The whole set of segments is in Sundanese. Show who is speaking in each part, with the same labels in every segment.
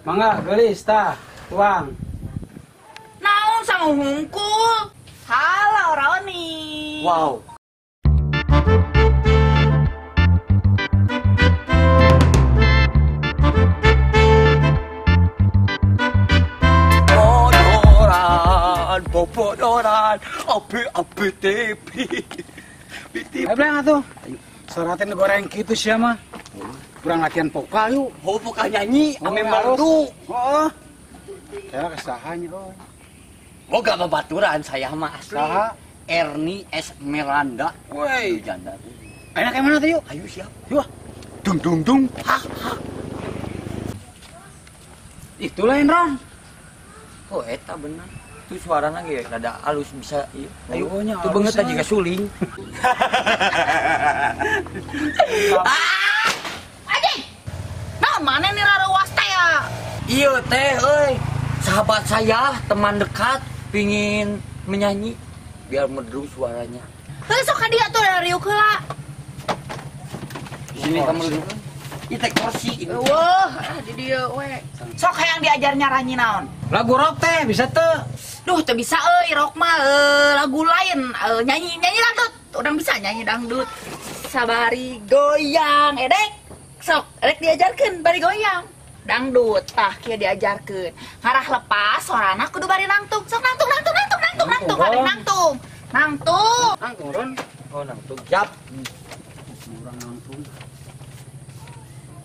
Speaker 1: Mangga geulis tah, tuang.
Speaker 2: Naon sangu hungkul? Halo Roni.
Speaker 3: Wow. Bodoran, bobodoran, api api tepi.
Speaker 1: Ayo belang atuh. Saratin goreng kitu sia mah. Kurang latihan vokal yuk.
Speaker 3: Oh, vokal nyanyi, ame merdu.
Speaker 1: Heeh. Kira kesahanya oh.
Speaker 3: Boga babaturan saya mah asli.
Speaker 1: Saha?
Speaker 3: Erni S. Miranda.
Speaker 1: Woi,
Speaker 3: janda.
Speaker 1: Enak yang mana tuh yuk?
Speaker 3: Ayo siap.
Speaker 1: Yuk.
Speaker 3: Dung dung dung. Ha ha.
Speaker 1: Itulah Ron.
Speaker 3: Oh, eta bener. Itu suaranya ge rada halus bisa ieu. Ayo,
Speaker 1: oh,
Speaker 3: tuh beungeut juga suling.
Speaker 2: Ah! Anjing. Naon maneh nih raruas teh ya?
Speaker 3: Ieu teh euy. Sahabat saya, teman dekat pingin menyanyi biar merdu suaranya.
Speaker 2: Heuh sok ka dia tuh dari riuk heula.
Speaker 3: Sini kamu duduk. Ieu teh kursi ini.
Speaker 2: Eueuh, di dieu we. Sok hayang diajar nyaranyi naon?
Speaker 1: Lagu rock teh bisa teu?
Speaker 2: Duh, teu bisa euy rock mah lagu lain, nyanyi nyanyi dangdut. Urang bisa nyanyi dangdut. Sabari goyang edek. Sok, edek diajarkeun bari goyang. Dangdut tah kieu diajarkeun. Ngarah lepas sorana kudu bari nangtung. Sok nangtung nangtung nangtung nangtung nangtung bari nangtung. Nangtung.
Speaker 1: Nangtung Ron.
Speaker 3: Oh, nangtung. Siap.
Speaker 1: Urang nangtung.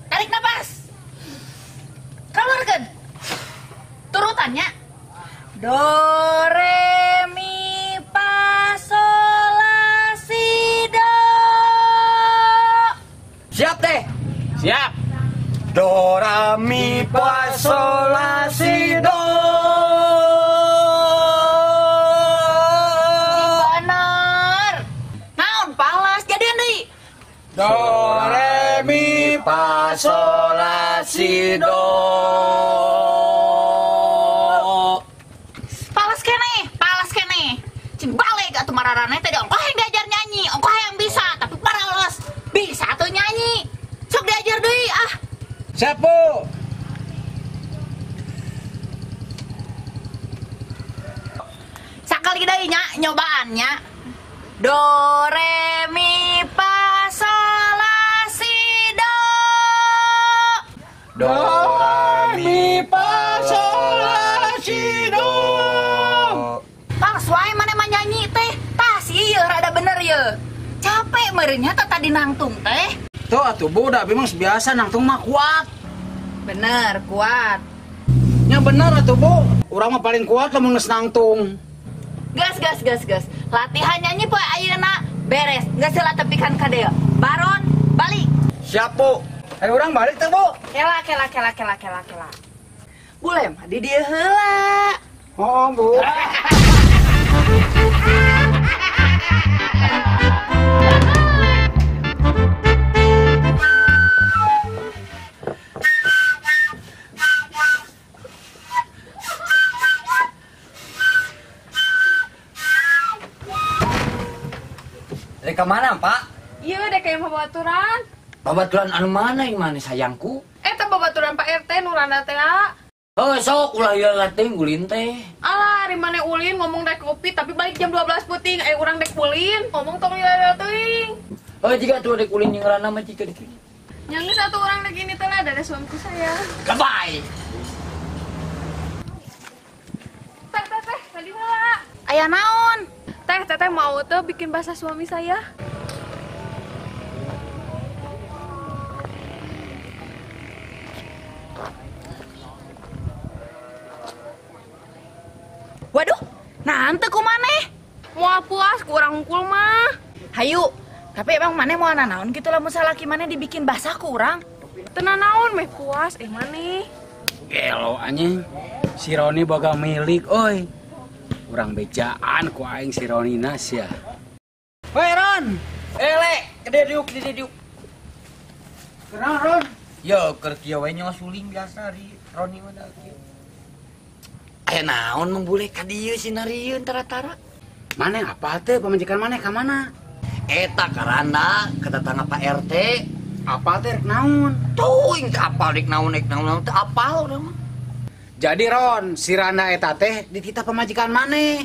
Speaker 2: Tarik napas. Keluarkeun. Turutannya. Do re mi fa sol la si do.
Speaker 3: Siap teh.
Speaker 1: Siap.
Speaker 3: Do re mi fa sol la si do.
Speaker 2: Bener. Naon palas jadian deui.
Speaker 1: Do re mi fa sol la si do.
Speaker 2: Palas keneh, palas keneh. Cing balik atuh mararaneh teh ongkoh yang diajar nyanyi, ongkoh yang bisa, tapi paralos bisa atuh nyanyi. Sok diajar deui ah.
Speaker 1: Siap, Bu.
Speaker 2: Sakali deui nya nyobaannya. Do re mi fa sol la si do.
Speaker 3: Do re mi fa sol la si do.
Speaker 2: Pals wae maneh mah nyanyi teh. Tah si ieu rada bener ieu. Capek meureun nya teh tadi nangtung teh.
Speaker 1: Tuh atuh Bu, da memang biasa nangtung mah kuat.
Speaker 2: Bener, kuat.
Speaker 1: Nya bener atuh Bu. Urang mah paling kuat lamun geus nangtung.
Speaker 2: Gas gas gas gas. Latihan nyanyi poe ayeuna beres. Geus heula tepikan ka dieu. Baron balik.
Speaker 3: Siap, Bu.
Speaker 1: Ayo urang balik teh, Bu.
Speaker 2: Kela kela kela kela kela kela. Bule mah di dieu heula.
Speaker 1: Oh, Bu.
Speaker 3: Dari kemana, Pak?
Speaker 4: Iya, dek kayak babaturan.
Speaker 3: Babaturan anu mana yang mana sayangku?
Speaker 4: Eta babaturan Pak RT nu randa teh.
Speaker 3: Oh, sok ulah ieu latih ulin teh.
Speaker 4: Alah, ari maneh ulin ngomong dek kopi tapi balik jam 12 peuting, urang dek ulin, ngomong tong lila teuing.
Speaker 3: Oh, jika tuh dek ulin jeung randa mah jika dek.
Speaker 4: Yang satu orang dek ini teh ada suamiku saya.
Speaker 3: Goodbye.
Speaker 4: Teh, teh, teh, tadi heula.
Speaker 2: Aya naon?
Speaker 4: Teh, teteh mau tuh bikin basah suami saya.
Speaker 2: Waduh, nanti ku maneh?
Speaker 4: Moal puas, kurang hungkul mah.
Speaker 2: Hayu, tapi emang maneh mau nanaon gitu lah misal laki maneh dibikin basah kurang.
Speaker 4: Tenan naon meh puas, maneh.
Speaker 1: Gelo anjing, si Roni boga milik, oi. Urang bejaan ku aing si Roni nas ya. Woi Ron,
Speaker 3: le, gede diuk, gede diuk.
Speaker 1: Kenal Ron?
Speaker 3: Yo, keur kieu we nyawa suling biasa di Roni mah da kieu. Aya naon mah bule ka dieu sinarieun tara-tara.
Speaker 1: Maneh apa teh pamajikan maneh ka mana?
Speaker 3: Eta karana ka tetangga Pak RT.
Speaker 1: Apa teh rek naon?
Speaker 3: Tuh, ing apal rek naon rek naon teh apal urang mah.
Speaker 1: Jadi Ron, si Randa eta teh dititah pamajikan maneh.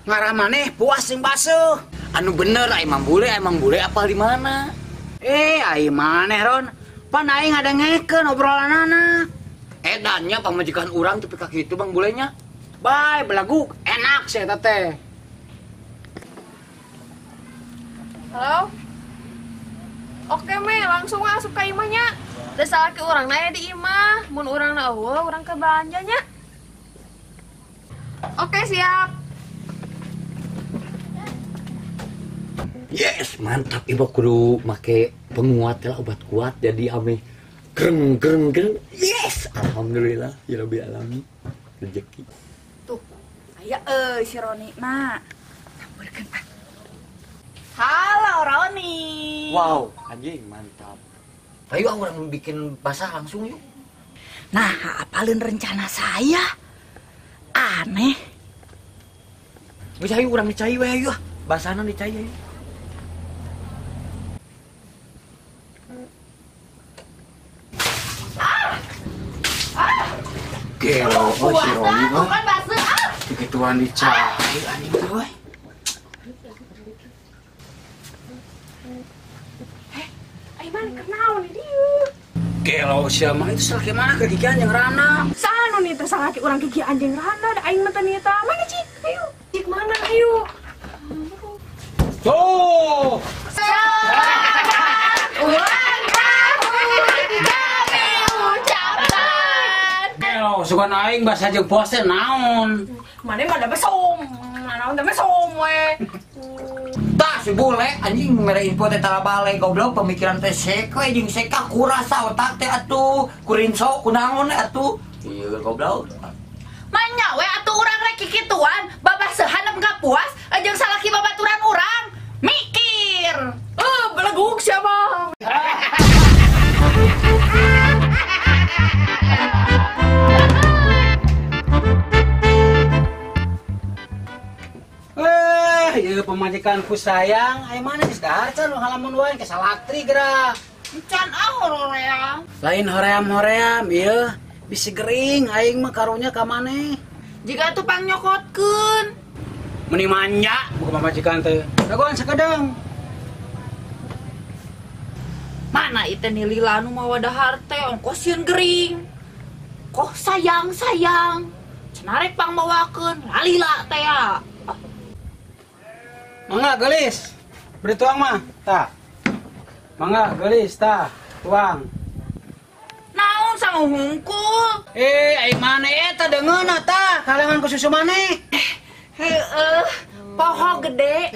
Speaker 1: Ngarah maneh puas sing baseuh.
Speaker 3: Anu bener ai Mang Bule apal di mana?
Speaker 1: Ai maneh Ron, pan aing ngadengekeun obrolanana.
Speaker 3: Edannya pamajikan urang tepi ka kitu Bang Bulenya.
Speaker 1: Bae belaguk enak sih eta teh.
Speaker 4: Halo. Oke me, langsung asup ka imah nya. Da salaki urang na di imah, mun urang na eueuh urang ke belanja nya. Oke, siap.
Speaker 3: Yes, mantap ibu kudu make penguat lah, obat kuat jadi ame greng greng greng. Yes, alhamdulillah ya rabbil alamin. Rezeki.
Speaker 2: Tuh, aya euy si Roni na. Sampeurkeun ah. Halo Roni.
Speaker 3: Wow, anjing mantap. Ayo orang bikin basah langsung yuk.
Speaker 2: Nah, apalin rencana saya? Aneh.
Speaker 3: Bisa yuk orang dicai we ayo. Basahna dicai ayo.
Speaker 1: Gelo, oh si Roni mah.
Speaker 2: Bukan basah ah.
Speaker 1: Kegituan dicai anjing teh we.
Speaker 4: Ai mana kenaon di dieu?
Speaker 1: Gelo sia mah itu salaki mana ke gigi anjing Rana?
Speaker 4: Saha nu nih teh salaki urang gigi anjing Rana da aing mah teh nih tah. Mana cik? Ayo. Cik mana ayo?
Speaker 1: Tuh.
Speaker 2: Selamat ulang tahun kami ucapkan.
Speaker 1: Gelo, sugan aing bahasa jeung puas teh naon?
Speaker 4: Mana mah da besom. Naon da besom we.
Speaker 3: Tah si bule anjing mere info teh tara bale goblok pemikiran teh sek we jeung seka kurasa otak teh atuh kurinso kunaon atuh. Ieu goblok.
Speaker 2: Manya we atuh urang rek kikituan, babasehan engga puas jeung salaki babaturan urang. Mikir.
Speaker 4: Beleguk sia mah.
Speaker 1: Ieu pamajikanku sayang, ai mana geus dahar can nu halamun wae ke salatri geura.
Speaker 2: Can ah hoream.
Speaker 1: Lain hoream-hoream ieu bisi gering aing mah karunya ka maneh.
Speaker 2: Jiga atuh pangnyokotkeun.
Speaker 1: Meni manja buka pamajikan teh. Dagoan sakedeng.
Speaker 2: Mana ieu teh lila nu mawa dahar teh ongkos sieun gering. Koh sayang-sayang. Cenah rek pangmawakeun lalila teh ya.
Speaker 1: Mangga gelis, beri tuang mah, ta. Mangga gelis, ta, tuang.
Speaker 2: Naon sama hungkul?
Speaker 1: Aing mana eta deungeunna ta, kalangan ku susu maneh.
Speaker 2: Heeh, poho gede.